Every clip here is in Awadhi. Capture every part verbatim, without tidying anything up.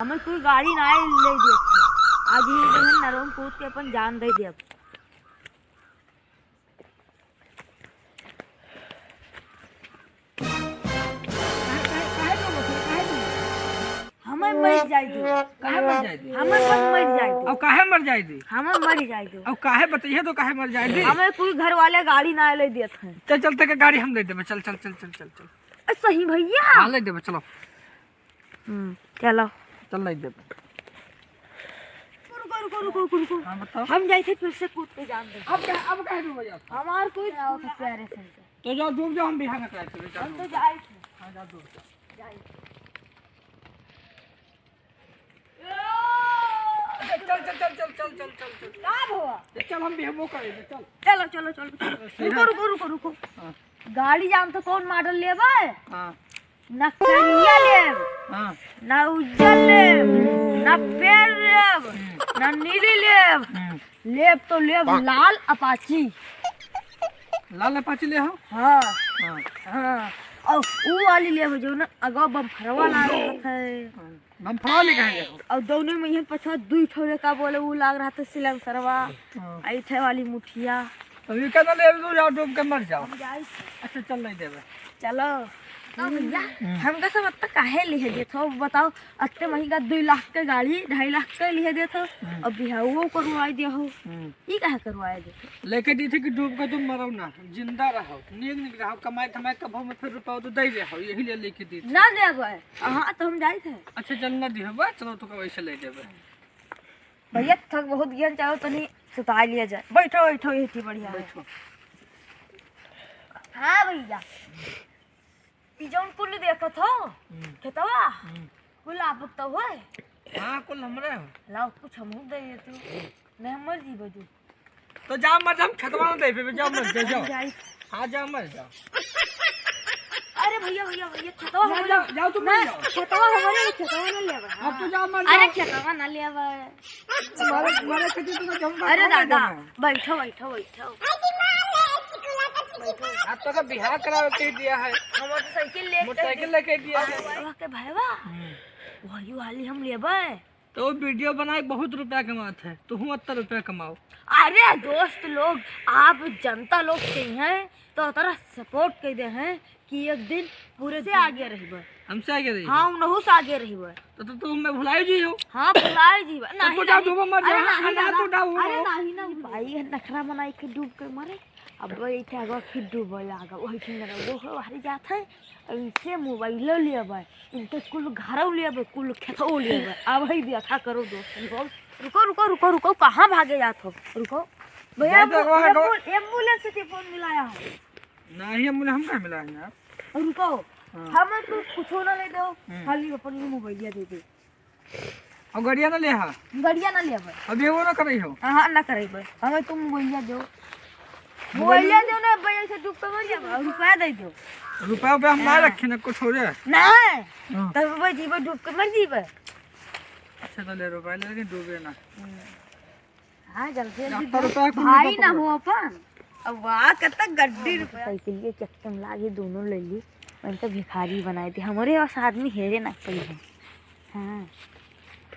हमें कोई गाड़ी ना ले दे। आज ही जो है नरम कूद के अपन जान दे दे। काहे, काहे, काहे रोवत है? काहे रोवत है? हमें मर जाए दे। काहे मर जाए दे? हमें सब मर जाए दे। अब काहे मर जाए दे? हमें मर जाए दे। अब काहे बताइए तो काहे मर जाए दे? हमें कोई घर वाले गाड़ी ना ले देत हैं। चल, चल, तेके गाड़ी हम ले देबे। चल, चल, चल, चल, चल, चल। ए, सही भैया। हाँ, ले देबे, चलो। हम्म, चलो। चल, ले देबे। रुको, रुको, रुको, रुको, रुको। हाँ, बताओ। हम जाए थे फिर से कूद के जान दे। अब क्या, अब काहे डूबे जाओ? हमार कोई क्या होता प्यारे से। तो जाओ, डूब जाओ, हम बिहार में कराए थे, जाओ, हम तो डूब जाओ। जाए थे। हाँ, जाओ, डूब जाओ। जाए थे। चल, चल, चल। का हुआ? चल, हम भी हम वो करेंगे, चल। चलो, चलो, चलो, चलो। सीधा। रुको, रुको, रुको, रुको। हाँ। गाड़ी जान तो कौन मॉडल लेबे? हाँ। ना करिया लेब, हाँ। ना उज्जर लेब, ना पेर लेब, हम्म। ना नीली लेब। हम्म। लेब तो लेब लाल अपाची। लाल अपाची ले हो? हाँ। हाँ। हाँ। और ऊ वाली लेब जो ना अगवा बम्फरवा लागत है। हाँ। बम्फरवा ले काहे जाओ? और दोनों में यही पछवा दुई ठो रे का बोले, ऊ लाग रहा था सिलेंसरवा। हाँ। ऐठे वाली मुठिया। अब ये कहना ले, तू जाओ, डूब के मर जाओ। हम जाई। अच्छा, चल, नहीं देबे। चलो। तो भैया, हम्म। हमका सब अत्ता काहे लिहे देत हो? बताओ, अत्ते महंगा दुई लाख के गाड़ी, ढाई लाख के लिहे देत हो, हम्म। अब बिहावो करवाई दिया हो। हम्म। ई काहे करवाए दे? लेके दी थी कि डूब के तुम मरो ना, जिंदा रहो, नीक नीक रहो, कमाई धमाई के भाव में फिर रुपया तो दे दे हो, यही लिए लेके दी थी। ना देबे। हाँ, तो हम जाई थे। अच्छा, चल ना दिहो बा, चलो तो वैसे ले देबे। भैया, थक बहुत गया, चलो तनी सुता लिया जाए। बैठो, बैठो, यही बढ़िया है। बैठो। हाँ भैया, ई जौन कुल देखत हो, हम्म। खेतवा, हम्म। कुल आप तो होए? हाँ, कुल हमरे हो। लाओ, कुछ हमहू दे दे तू। नहीं, हम मर जीबो तू। तो जाओ, मर जाओ, हम खेतवा ना दे, जाओ, मर जाओ, जाओ। जाई। हाँ, जाओ, मर जाओ। अरे भैया, भैया, भैया, खेतवा ना, हमारे। जाओ, जाओ, तुम ना, मर जाओ। खेतवा हमारे, खेतवा ना लेबे। अब तो जाओ, मर अरे जाओ। खेतवा ना लेबे। तुम्हारे, तुम्हारे खेती तो मैं जाऊंगा, अरे कौन दादा, जाऊंगा? बैठो, बैठो, बैठो। आप तो का बिहार करावे के दिया है। हम मोटरसाइकिल लेके मोटरसाइकिल लेके दिया है। वहाँ के भाईवा, हम्म। वही वाली हम लेबे। तो वीडियो बनाए बहुत रुपया कमात है, तुहूँ अत्ता रुपया कमाओ। अरे दोस्त लोग, आप जनता लोग के हैं तो तरह सपोर्ट कर दे हैं कि एक दिन पूरे से आगे रहिबे। हमसे आगे रहिबे? हाँ, उनहू से आगे रहिबे। तो, तो, तो हमें भुलाई जी हो। हाँ, भुलाई जी बा। तो नहीं, तो जाओ, नहीं। डूबो मर अरे जाओ। नहीं, हाँ, दादा। तो जाओ, अरे हो। नहीं, नहीं। भाई, ये नखरा बनाई के डूब के मरे। अब वही थे, अगर फिर डूबे लागा, वही थे, वो हो, बाहर जात है। इनसे मोबाइलो लेबे, इनके कुल घरो लेबे, कुल खेतो लेबे। अब ही देखा करो दोस्त लोग। रुको, रुको, रुको, रुको, कहाँ भागे जात हो? रुको। भैया, जाओ, जाओ, जाओ। एम्बु-, एम्बुलेंस से फोन मिलाया है। नहीं, एम्बुलेंस हम कहाँ मिलाए हैं यार? रुको। हाँ। हमें तू कुछो ना ले दो, हम्म। खाली अपन ये मोबाइलिया दे दे। और गड़िया ना ले हा? गड़िया ना लेबे। अभी वो ना करई हो? हाँ, ना करई बे। हमें तुम मोबाइलिया दो। मोबाइलिया मोबाइलिया दो ना, भैया से डूब के मर जाबे। और रुपया दे दो। रुपया पे हम ना हाँ। रखे ना कुछ हो जाए। नहीं। हाँ। तब वो जीबे डूब के मर जीबे। अच्छा, तो ले रुपया ले, लेकिन डूबे ना। हम्म। हाँ, जल्दी, जल्दी डॉक्टर दो। रुपया कौन भाई ना पकड़ो? हो अपन। अब वाह, कत्ता गड्डी हाँ, रुपया। साइकिल के चक्कर में लागे, दोनों ले ली। मैं तो भिखारी बनाए थे, हमारे पास आदमी हेरे ना कोई है। हाँ।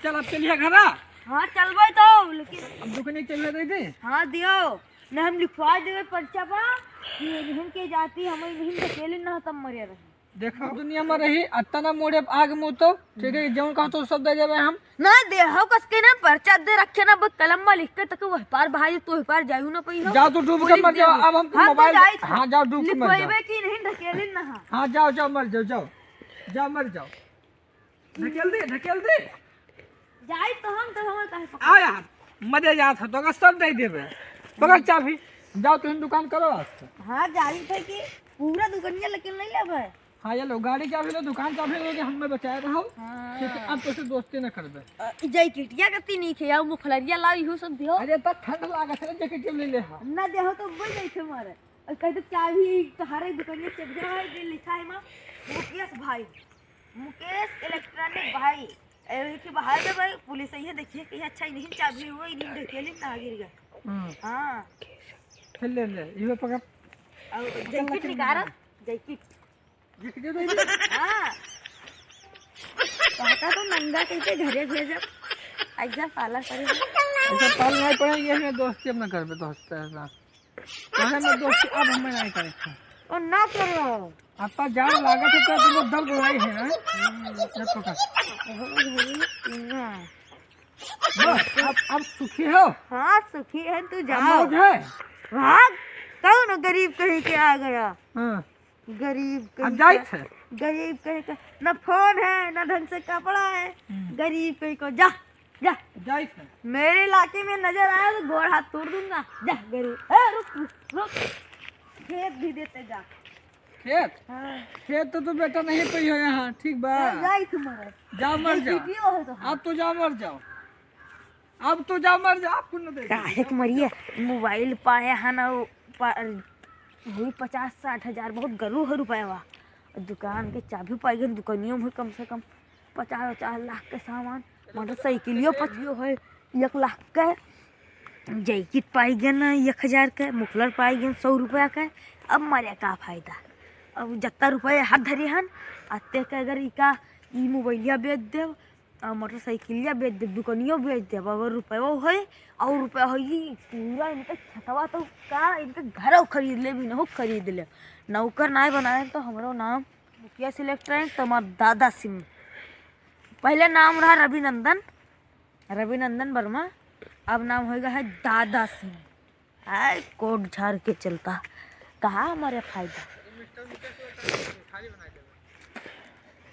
चल, अब चलिए घरा। हाँ, चलबे तो, लेकिन अब दुकान के चलिए दे दे। हाँ, दियो। न हम लिखवा देबे पर्चा पा कि इन्हन के जाति, हम इन्हन के अकेले ना तब मरे रहे। देखो, दुनिया में रही, अतना मोड़े आग मुँह तो, ठीक है, जौन कहो तो सब दे देबे हम। ना दे, हो कस के ना पर्चा दे रखे ना, बस कलम में लिख के तक वह पार भाई, तो वह पार जायू ना पई हो। जाओ तो डूब के पुलिस मर जाओ, देबे। अब हम हाँ, तो मोबाइल, जाई था। हाँ, जाओ डूब के मर जाओ। लिखवाइबे कि नहीं, ढकेलिन ना। हाँ, जाओ, जाओ, मर जाओ, जाओ। जाओ, मर जाओ। ढकेल दे, ढकेल दे। जाई तो हम, तो हमें काहे पकड़ आ यार, मजे जात है, तो का सब दे देबे। पकड़ चाबी, जाओ तुम दुकान करो आज से। हाँ, जाई थे कि पूरा दुकनिया लेकिन नहीं लेबे। हाँ, ये लो, गाड़ी चाबी लो, दुकान चाबी लो, कि हमें बचाए रहो। हाँ। ठीक है, अब तो से दोस्ती ना करबे। अ, ई जैकेटिया के तीन ही खे, मुखलरिया लाओ, इहो सब दियो। अरे, तो ठंड लागत है, जैकेट ले ले, हाँ। ना देहो तो बोल जाई थे मारे। और कह दे, "चाबी तोहारे दुकनिया से जाए, जे लिखा है माँ, मुकेश भाई।" मुकेश इलेक्ट्रॉनिक भाई, ए, एक बाहर में भाई, पुलिस आई है, देखिए कि अच्छा, इन्हीं चाबी हुआ, इन्हीं ढकेली ना गिर गया। हम्म। हाँ। खेल ले, ले, ये पकड़। और जैकेट निकाल, जैकेट। जैकेट दे दे। हाँ। कहता तो नंगा कइके घरे भेजब। ऐसा पाला करे। ऐसा पाल नहीं पड़े, ये है दोस्ती अपना घर पे दोस्त है ना। कहे ना दोस्ती, अब हमें नहीं करे। ओ ना करो। आपका जान लागत है तो तुमको दर्द हो रही है ना? हम्म, ये पकड़। ना। बस, अब, अब सुखी हो? हाँ, सुखी है, तू अब जाओ। मौज है? हाँ, कौन गरीब कहीं के आ गया? हाँ। गरीब अब कहीं जाइत का, है। गरीब कहीं का, ना फोन है, ना ढंग से कपड़ा है। हम्म। गरीब कहीं को, जा, जा। जाइत है। मेरे इलाके में नजर आया तो गोड़ हाथ तोड़ दूंगा। जा, गरीब। ए, रुक, रुक, रुक। खेत भी देते जा। खेत? हाँ। खेत तो तू बेटा नहीं पई हो यहाँ, ठीक बा? ए, जाइत हमारे। जा मर जा। वीडियो है तो। अब तो जा मर जाओ। अब तो जा मर जा, आपको न दे। काहे के मरिए? मोबाइल पाए है ना, वो पा-, हुई पचास साठ हजार, बहुत गरू है रुपया। दुकान के चाबी पाई गन, दुकानियों में कम से कम पचास पचास लाख के सामान, मोटरसाइकिलियो पचियो है एक लाख के, जैकेट पाई गन एक हजार के, मुफलर पाई गन सौ रुपया के। अब मरे का फायदा? अब जत्ता रुपया हाथ धरे हन, अत्ते के अगर इका ई मोबाइलिया बेच देब, आ, मोटरसाइकिलिया बेच देब, दुकनियो बेच देब, अगर रुपया होए और रुपया होई, पूरा इनके खेतवा तो का, इनके घरौ खरीद लेब, इनहू खरीद लेब। नौकर नाय बनाए तो हमरो नाम मुखिया से इलेक्ट्रॉनिक, तो हमार दादा सिंह। पहले नाम रहा रविनंदन, रविनंदन वर्मा, अब नाम होइगा है दादा सिंह। आय, कोट झाड़ के चलता, कहाँ हमारे फायदा?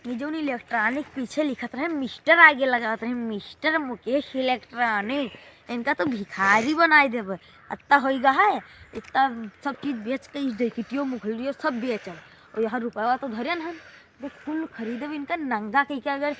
ये जौन इलेक्ट्रॉनिक पीछे लिखत रहे, मिस्टर आगे लगावत रहे, मिस्टर मुकेश इलेक्ट्रॉनिक। इनका तो भिखारी बनाए देबे। अत्ता होइगा है, इतना सब चीज बेच के, ई जैकेटियो मुखलियो सब बेचब। और यहाँ रुपया तो धरे न हन, देख कुल खरीदब इनका नंगा कइके। अगर